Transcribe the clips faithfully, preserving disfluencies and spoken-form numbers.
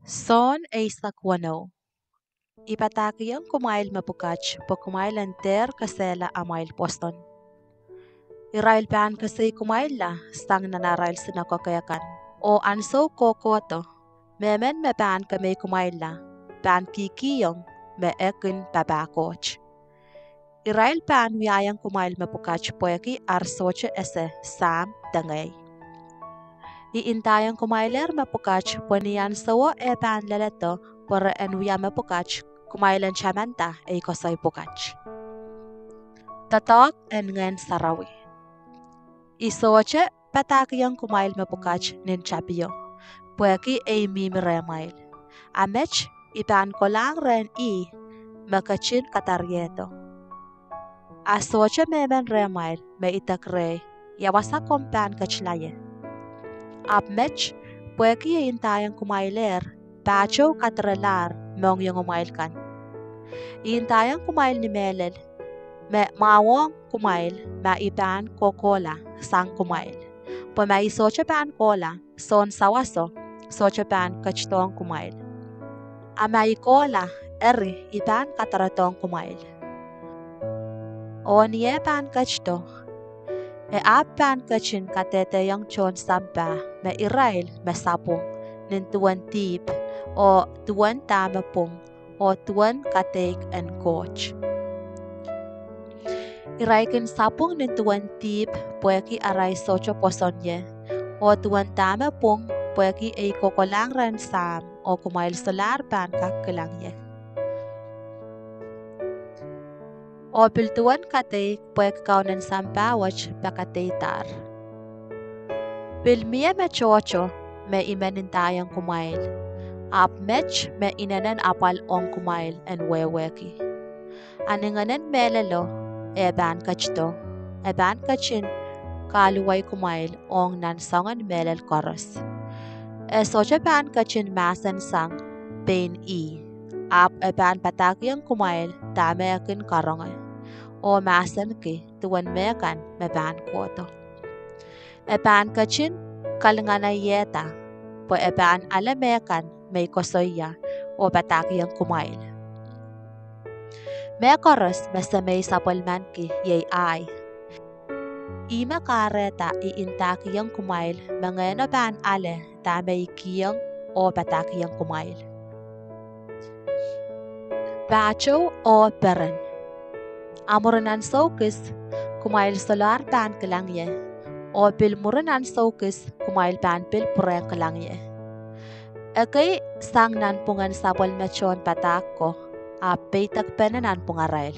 Sohn eisek weneu. I padahkihong kumwail mepwukat pwe kumwail en dehr kesehla amwail pwoson. Irail pahn keseikumwailla sang nan arail sinakok kan, oh ansou kohkohdo, mehmen me pahn kemeikumwailla pahn kihkihong me e kin papah Koht. Irail pahn wiahiong kumwail mepwukat pwehki ar sohte ese Sahm de Ngehi. I ndaiong kumwailehr mepwukat pwe ni ansowo e pahn leledo pwe re en wia mepwukat, kumwail en tamanda ei koasoi pwukat. Doadoahk en Ngehn Sarawi. I sohte padahkihong kumwail mepwukat nin tapio, pwehki ei mihmi rehmwail. A met, I pahn kolahng rehn ih me ketin kadariehdo. A sohte mehmen rehmwail me idek rehi, Ia wasa komw pahn ketila ie? Ahpw met, pwehki I ndaiong kumwailehr, pahtou kadirelahr mohngiongamwail kan. I ndaiong kumwail ni mehlel me mwahuwong kumwail ma I pahn kohkohla sang kumwail, pwe ma I sohte pahn kohla, soun sawaso sohte pahn ketidohng kumwail. A ma I kohla, eri I pahn kadarodohng kumwail. Oh ni eh pahn ketido, e ahpw pahn ketin kadehdehiong tohn sampah me irail me sapwung nin duwen dihp, oh duwen dahme pwung, oh duwen kadeik en Koht. Irail kin sapwung nin duwen dihp pwehki arail sohte pwoson ie, oh duwen dahme pwung pwehki ei kohkohlahng rehn Sahm oh kumwail solahr pahn kak kilang ie. Oh pil duwen kadeik pwehki kaunen sampah wet pakadeikadahr. Pil mie me tohto me I men ndaiong kumwail, ahpw met me inenen apwal ong kumwail en wehwehki. A ni Ngehnen Mehlelo eh pahn ketido, e pahn ketin kahluwei kumwail ong nan soangen mehlel koaros. E sohte pahn ketin mahsen sang pein ih, ahpw e pahn padahkihong kumwail dahme e kin karonge, oh mahsenki duwen mehkan me pahn kohdo. E pahn ketin kalinganaiehda, pwe e pahn ale mehkan me I koasoia oh padahkihong kumwail. Mehkoaros me Semei sapwellimaniki iei ahi. Ihme kahrehda I ndahkihong kumwail me Ngehno pahn ale dahme I kihong oh padahkihong kumwail. Pahtou oh peren. A mwurin ansou kis kumwail solahr pahn kilang ie, oh pil mwurin ansou kis kumwail pahn pil pwurehng kilang ie. Ekei sang nanpwungen sapwellime tohn padahk ko, ahpw peidekpene nanpwungarail,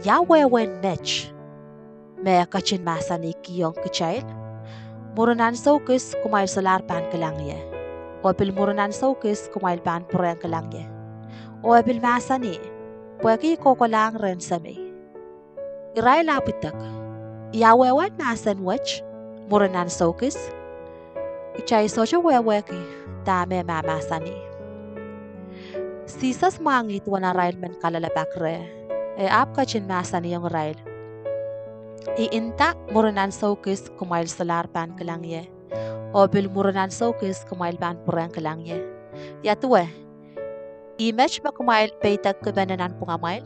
Ia wehwehn met me e ketin mahsanihkihong kitail? Mwurin ansou kis kumwail solahr pahn kilang ie, oh pil mwurin ansou kis kumwail pahn pwurehng kilang ie. Oh e pil mahsanih, Pwehki I kohkohlahng rehn Semei. Irail ahpw idek, Ia wehwehn mahsen wet, mwurin ansou kis? Kitail sohte wehwehki dahme e mahmahsanih. Sises mwahngih duwen arail men kalelapak reh, e ahpw ketin mahsanihong irail, I nda, mwurin ansou kis kumwail solahr pahn kilang ie, oh pil mwurin ansou kis kumwail pahn pwurehng kilang ie. Ia duwe, ih met me kumwail peidekkipene nanpwungamwail?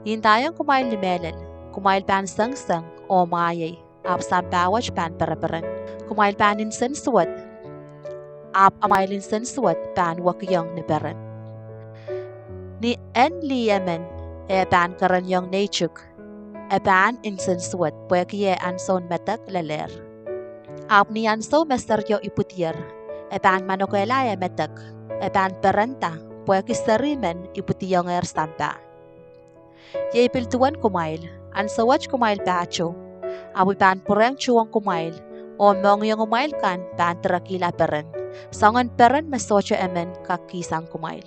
I ndaiong kumwail ni mehlel, kumwail pahn sengiseng oh mwahngih, ahpw sampah wet pahn pereperen. Kumwail pahn nsensuwed, ahpw amwail nsensuwed pahn wekiong ni peren. Ni en lih emen eh pahn kereniong neitik, e pahn nsensuwed pwehki eh ansoun medek lelehr. Ahpw ni ansou me serio ipwidier, e pahn manokehla eh medek, e pahn perenda pwehki seri men ipwidiongehr sampah. Iei pil duwen kumwail, ansou wet kumwail pahtou, ahpw I pahn pwurehng tuhwong kumwail, oh mohngiongimwail kan pahn direkihla peren, soangen peren me sohte emen kak kihsang kumwail.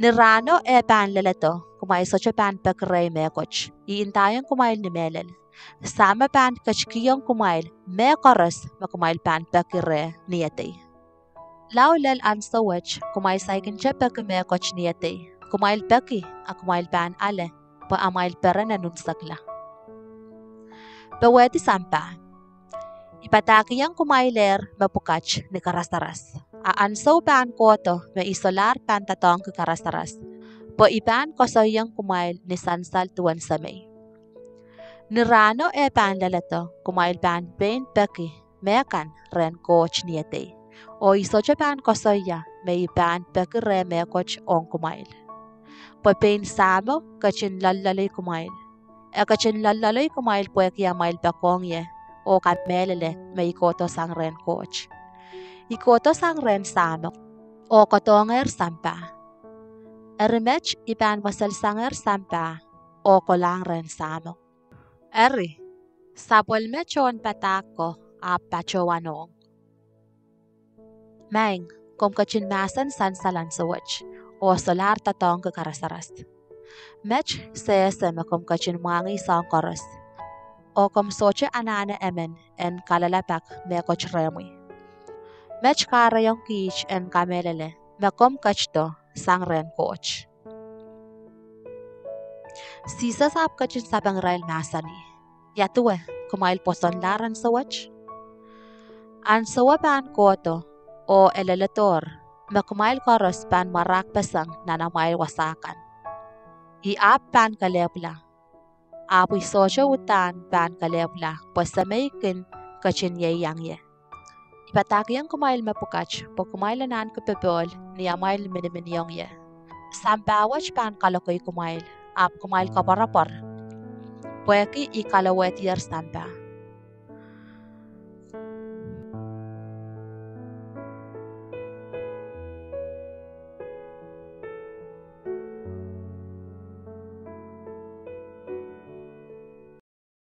Ni rahno eh pahn leledo, kumwail sohte pahn peki rehi mehkot. I ndaiong kumwail ni mehlel, Sahmo pahn ketikihong kumwail mehkoaros me kumwail pahn peki reh ni edei. Lao lel ansou wet kumwail saikinte peki mehkot ni edei. Kumwail peki, a kumwail pahn ale, pwe amwail peren en unsekla. Powehdi sampah. I padahkihong kumwailehr mepwukat ni karasaras, a ahnsou pahn kohdo me I solahr pahn doadoahngki karasaras, pwe I pahn koasoiong kumwail ni sansal duwen Semei. Ni rahno eh pahn leledo, kumwail pahn pein peki mehkan rehn Koht ni edei. Oh I sohte pahn koasoia me I pahn peki reh mehkot ong kumwail, pwe pein Sahmo ketin loalloalei kumwail. E ketin loalloalei kumwail pwehki amwail poakohng ie oh kamehlele me I kohdo sang rehn Koht. I kohdo sang rehn Sahmo, oh kohdohngehr sampah. Eri met I pahn mwesel sangehr sampah, oh kolahng rehn Sahmo. Eri, sapwellime tohnpadahk ko ahpw patohwanohng: Maing, komw ketin mahsen sansal ahnsou wet, oh solahr doadoahngki karasaras. Met sehse me komw ketin mwahngih soahng koaros, oh komw sohte anahne emen en kalelapak mehkot rehmwi. Met kahrehiong kiht en kamehlele me komw ketido sang rehn Koht. Sises ahpw ketin sapeng irail, mahsanih: Ia duwe kumwail pwosonlahr ahnsou wet? Ahnsou pahn kohdo, oh e leledohr, me kumwail koaros pahn mwarahkpeseng nan amwail wasa kan. I ahpw pahn kelehpwla, ahpw I sohte uhdahn pahn kelehpwla, pwe Semei kin ketin ieiang ie. I padahkihong kumwail mepwukat pwe kumwail en ahneki popohl ni amwail miniminiong ie. Sampah wet pahn kalokei kumwail, ahpw kumwail koapworopwor, pwehki I kalowehdier sampah.